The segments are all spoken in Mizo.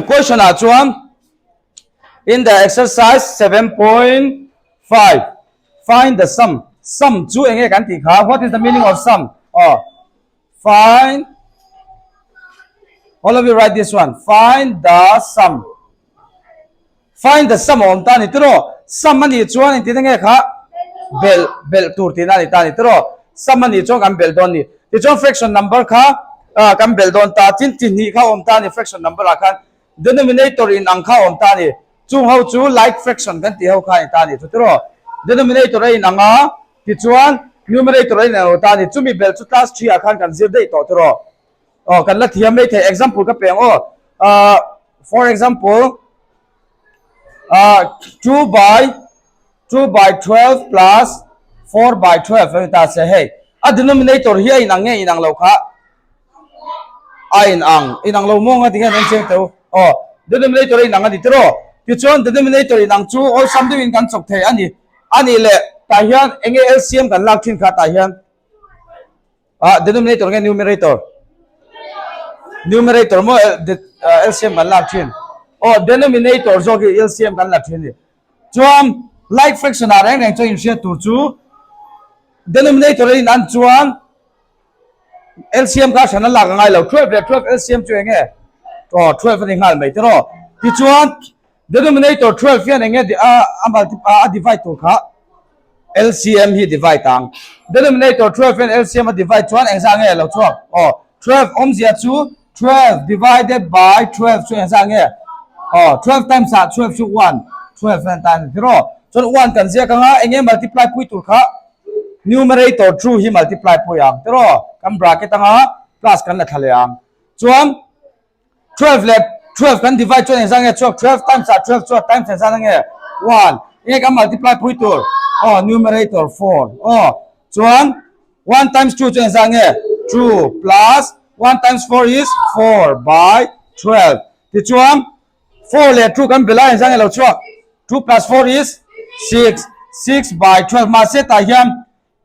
Question ah chuan in the exercise 7.5 find the sum sum chu enge kan tih kha what is the meaning of sum aw find all of you write this one find the sum find the sum a awm ta a ni tiraw sum a nih chuan engtin enge kha belh belh tur tihna a ni ta a ni tiraw sum a nih chuan kan belh dawn a ni tichuan fraction number kha ah kan belh dawn ta tin chi hnih kha a awm ta a ni fraction number ah khan denominator in ang kha a awm ta a ni chung ho chu like fraction kan tih ho kha a ni ta a ni chu tiraw denominator a in ang a tichuan numerator a in ang lo ta a ni chumi belh chu class three ah khan kan zir daih tawh tiraw Aw kan la thiam mai thei example ka peng aw ah for example ah 2 by 2 by 12 plus 4 by 12 ani ta se hei a denominator hi a inang nge inang lo kha a inang inang lo maw nga tinge an cheng teu aw denominator a inang ani tiraw tichuan denominator inang chu awlsam deuhin kan chawk thei ani ani leh tah hian enge LCM kan lak thin kha tah hian Ah, denominator nge numerator? Numerator mo LCM kan lak thin. Oh, denominator zawk hi LCM kan la thin ni. Chuan like fraction ah reng reng chuan inhriat tur chu denominator in an chuan LCM kha hran a lak a ngai lo. 12 leh 12 LCM chu enge? Oh, 12 a ni nghal mai tiraw. Tichuan Denominator 12 hian enge a a multiply a divide tur kha LCM hi divide ang. Denominator 12 hian LCM a divide chuan engzah nge lo chhuak? Aw 12 awmzia chu 12 divided by 12 chu engzah nge? Aw 12 times ah 12 chu 1 12 hian tan a ni tiraw? Chuan 1 kan ziak anga enge multiply pui tur kha numerator 2 hi multiply pui ang tiraw? Kan bracket anga plus kan la thla leh ang. Chuan 12 leh 12 kan divide chuan engzah nge chhuak 12 times ah 12 chuan times engzah nge 1 enge kan multiply pui tur aw numerator 4 aw chuan 1 times 2 chu engzah nge 2 plus 1 times 4 is 4 by 12 tichuan 4 leh 2 kan bela engzah nge lo chhuak 2 plus 4 is 6 6 by 12 mahse tah hian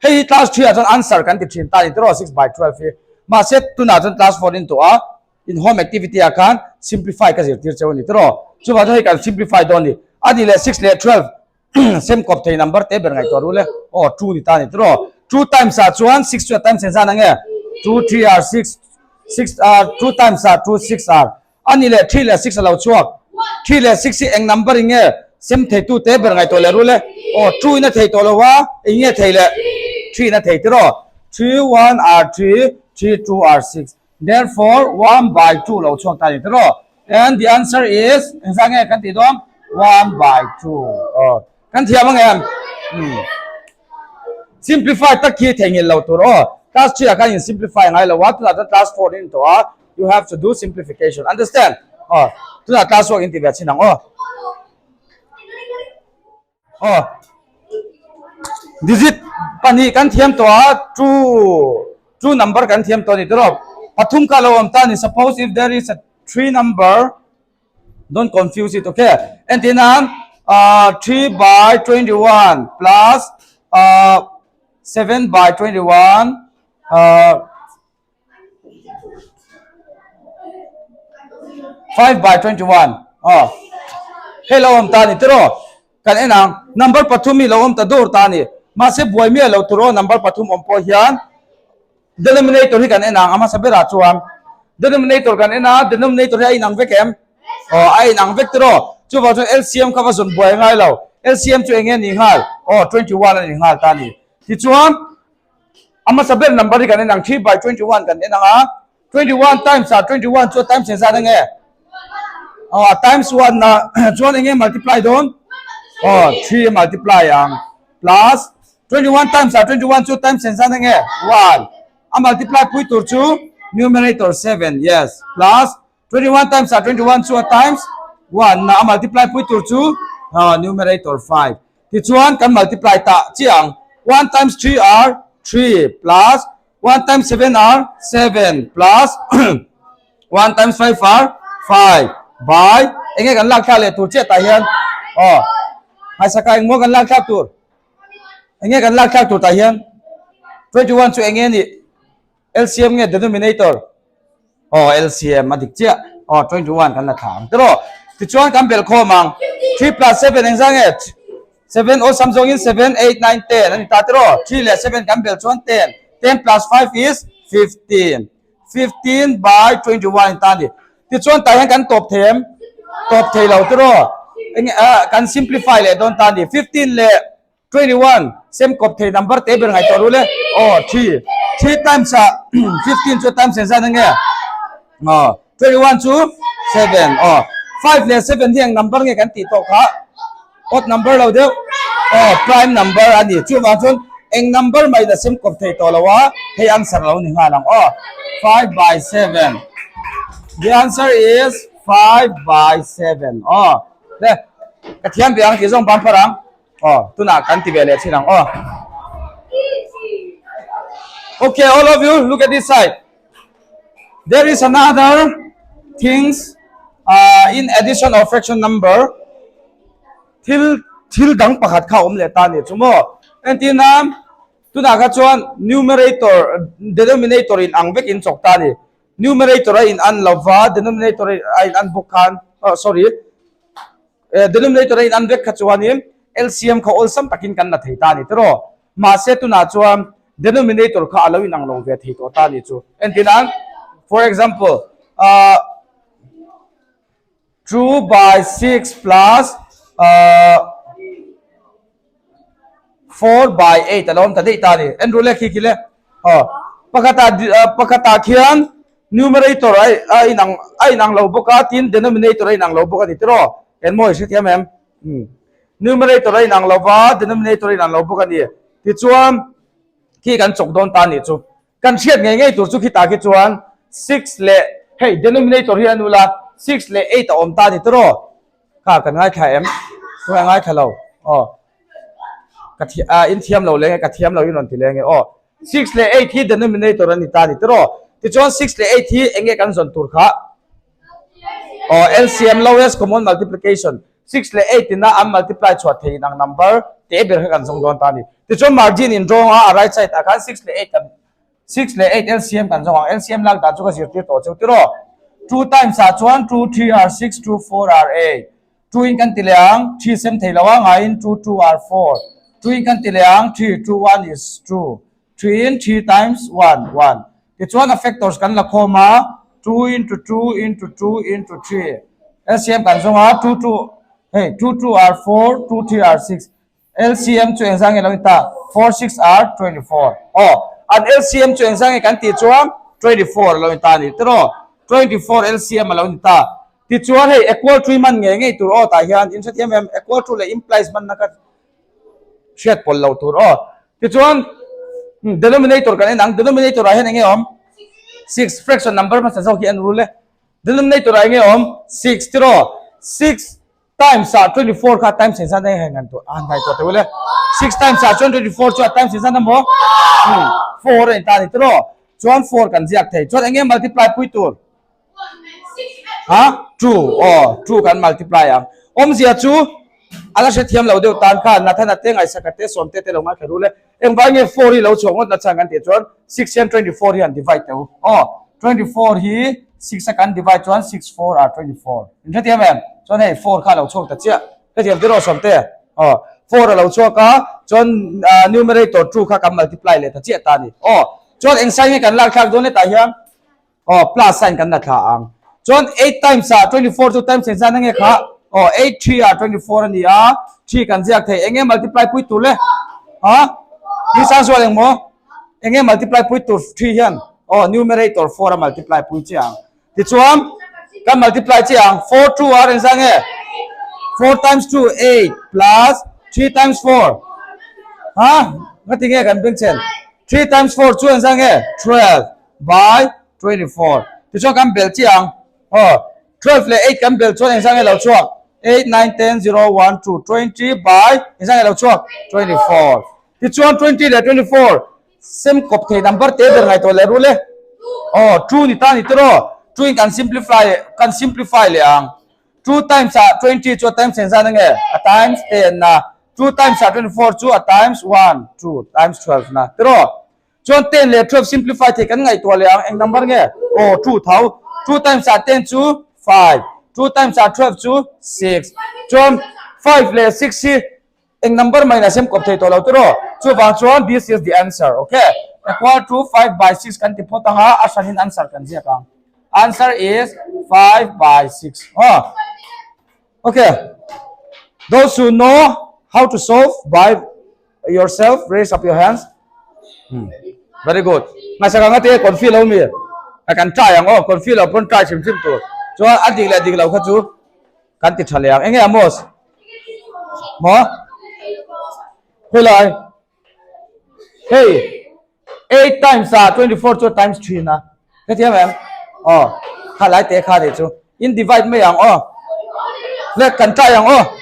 Hei hi class three ah chuan answer kan ti thin ta a ni tiraw 6 by 12 hi. Mahse tunah chuan class four in tawh a, in home activity ah khan simplify ka zirtir cheu a ni tiraw. Chuvang chuan hei kan simplify dawn a ni. A ni leh 6 leh 12 sem kawp thei number te ber ngaihtuah ru le. Aw 2 ni ta a ni tiraw. 2 times ah chuan 6 chu a times engzan ang e? 2 3 are 6, 6 ah 2 times ah 2 6 are A ni leh 3 leh 6 a lo chhuak. 3 leh 6 hi eng number in nge sem thei tu te ber ngaihtuah leh rul e. Aw 2 in a thei tawh lo a, eng nge thei leh? 3 in a thei tiraw? 3 1 are 3, 3 2 are 6. Therefore 1 by 2 lo chhuak ta a ni tiraw? And the answer is engzah nge kan tih dawn? 1 by 2. Aw kan thiam ang em? Hmm. Simplify tak khi theihnghilh lo tur aw. Class 3 ah khan in simplify ngai lo a, tunah chuan class 4 in tawh a. You have to do simplification. Understand? Oh, tuna class work in ti ve chin ang aw. Oh. Digit pahnih kan thiam tawh a, two two number kan thiam tawh ni tiraw. Pathum kha lo awm ta ni. Suppose if there is a three number, don't confuse it, okay? Entirnan, uh, 3 by 21 plus uh, 7 by 21 uh, 5 by 21 aw hei lo awm ta ni tiraw kan en ang number pathum hi lo awm ta dur ta ni mahse buai miah lo tur aw number pathum awm pawh hian denominator hi kan en ang a hmasa berah chuan denominator kan en a denominator hi a inang vek em aw a inang vek tiraw chuvang chuan LCM kha va zawn buai ngai lo LCM chu eng nge ni nghal aw 21 a ni nghal ta ni tichuan A hmasa ber number hi kan en ang 3 by 21 kan en ang a 21 times ah 21 chu times engzat enge aw times 1 na chuan enge multiply dawn aw 3 multiply ang plus 21 times ah 21 chu times engzat enge 1 a multiply pui tur chu numerator 7 yes plus 21 times ah 21 chu a times 1 na a multiply pui tur chu numerator 5 tichuan kan multiply ta chiah ang 1 times 3 are 3 plus 1 times 7 are 7 plus 1 times 5 are 5 by enge kan lak thlak leh tur chiah tah hian aw haisaka engmaw kan lak thlak tur enge kan lak thlak tur tah hian 21 chu enge ni LCM nge denominator? Aw LCM a dik chiah. Aw 21 kan la thla ang tiraw. Tichuan kan belh khawm ang. 3 plus 7 engzah nge? 7 awlsam zawngin 7, 8, 9, 10 a ni ta tiraw. 3 leh 7 kan belh chuan 10. 10 plus 5 is 15. 15 by 21 a ni ta a ni. Tichuan tah hian kan tawp thei em? Tawp thei lo tiraw. Enge kan simplify leh dawn ta a ni. 15 leh 21 sem kawp thei number te ber ngaihtuah ru le aw 3 3 times ah 15 chu times engzat ange aw 21 chu 7 aw 5 leh 7 hi eng number nge kan tih tawh kha odd number lo deuh aw prime number a ni chuvang chuan eng number mai la sem kawp thei tawh lo a hei answer lo ni nghal ang aw 5 by 7 the answer is 5 by 7 aw le ka thiam ve ang tih zawng ban phar ang Aw, tunah kan ti ve leh thin ang aw. Okay, all of you, look at this side. There is another things uh, in addition of fraction number. Thil thil dang pakhat kha awm leh ta ni chu maw. Entir nan tunah kha chuan numerator denominator in ang vek in chawk ta ni. Numerator a in an lova denominator a in an bawk khan oh sorry Denominator a in an vek kha chuanin LCM kha awlsam takin kan la thei ta a ni tiraw? Mahse tunah chuan denominator kha a lo inang lo ve thei tawh ta a ni chu. Entirnan, for example, ah 2 by 6 plus ah 4 by 8 a lo awm ta daih ta a ni. En ru le khi khi le. Aw pakhatah pakhatah khian Numerator a inang a inang lo bawk a, tin denominator a inang lo bawk a ni tiraw? Eng maw i hrethiam em? Umm. Numerator a inang lo va, denominator a inang lo bawk a ni. Tichuan, khi kan chawk dawn ta a nih chu. Kan hriat ngei ngei tur chu khitah khi chuan six leh hei denominator hi a nu la, six leh eight a awm ta a ni tiraw? Kha kan ngaithla em? Tunge ngaithla lo? Aw. Ka thi ah in thiam lo leng e, ka thiam lo in rawn ti leng e aw. Six leh eight hi denominator a ni ta a ni tiraw? Tichuan six leh eight hi eng nge kan zawn tur kha? Aw LCM lowest common multiplication six leh eight ina an multiply chhuah thei in ang number te ber kha kan zawng dawn ta a ni. Tichuan margin in rawng a a right side ah khan six leh eight kan six leh eight LCM kan zawng ang. LCM lak dan chu ka zirtir tawh cheu tiraw? Two times ah chuan two three are six two four are eight. Two in kan ti leh ang, three sem thei lo a, ngaiin two two are four. Two in kan ti leh ang, three two one is two. Three in three times one, one. Tichuan a factors kan la khawm a, two into two into two into three. LCM kan zawng a, two two, hei two two are four, two three are six. LCM chu engzah nge lo ni ta? Four six are 24. Aw, an LCM chu engzah nge kan tih chuan 24 a lo ni ta a ni tiraw? 24 LCM a lo ni ta. Tichuan hei equal to hi man ngei ngei tur aw tah hian in hrethiam em? Equal to leh implies hmanna kha hriat pawlh loh tur aw. Tichuan denominator kan en ang, denominator ah hian enge awm? Six, fraction number hmasa zawk hi en rul e. Denominator ah enge awm? Six tiraw? Six Times ah 24 kha times engzat a heng an tuah a hnai tuah teh ule. 6 times ah chuan 24 chu a times engzat a maw? 4 a inta a ni tiraw? Chuan 4 kan ziak thei. Chuan enge multiply pui tur? Ha? 2. Aw, 2 kan multiply ang. Awmzia chu a la hrethiam lo deuh tan khan Nathana te ngaihsaka te Sawmte te lo ngaithla ru le. Engvai nge 4 hi lo chhuak ngawt na chhan kan tih chuan 6 hian 24 hi an divide teh u. Aw, 24 hi 6 a kan divide chuan 6 4 are 24. In hrethiam em? Chuan hei 4 kha a lo chhuak ta chiah. Hrethiam tiraw Sawmte? Aw, 4 a lo chhuak a, chuan numerator 2 kha kan multiply leh ta chiah ta a ni. Aw, chuan eng sign nge kan lak thlak dawn hetah hian? Aw, plus sign kan la thla ang. Chuan 8 times ah 24 chu times engzat na nge kha? Aw, 8 3 ah 24 a ni a, 3 kan ziak thei. Enge multiply pui tur le? Ha? Ni sang sual eng maw? Enge multiply pui tur 3 hian? Aw, numerator 4 a multiply pui che ang. Tichuan, kan multiply che ang. 4 2 ah engzat nge? 4 times 2, 8 plus 3 times 4. Ha? Ngati nge kan beng chen? 3 times 4 chu engzat nge? 12. By 24 tichuan kan belh chiah ang aw 12 leh 8 kan belh chuan engzah nge lo chhuak 8 9 10 0 1 2 20 by engzah nge lo chhuak 24 tichuan 20 leh 24 sem kawp thei number te ber ngaihtuah leh rul e aw 2 ni ta ni tiraw 2 in kan simplify kan simplify leh ang 2 times ah 20 chu a times engzah na nge a times 10 na 2 times ah 24 chu a times 1 2 times 12 na tiraw Chuan 10 leh 12 simplify thei kan ngaihtuah leh ang, eng number nge? Aw, 2 tho. 2 times ah 10 chu 5. 2 times ah 12 chu 6. Chuan 5 leh 6 hi eng number mahin a sem kawp thei tawh lo tiraw? Chuvang chuan this is the answer. Okay. Equal to 5 by 6 kan ti phawt ang a, a hranin answer kan ziak ang. Answer is 5 by 6. Aw. Okay. Those who know how to solve by yourself, raise up your hands. Hmm. Very good. Nga saka nga te confi lo mi. A kan try ang oh, confi lo pon try chim chim tu. Chuan a dik leh dik lo kha chu kan ti tha leh ang. Enge Amos? Mo? Khoi lai? Hey, 8 times a 24 chu times 3 na. Ka thiam em? Aw, kha lai te kha ni chu. In divide mai ang aw. Le kan try ang aw.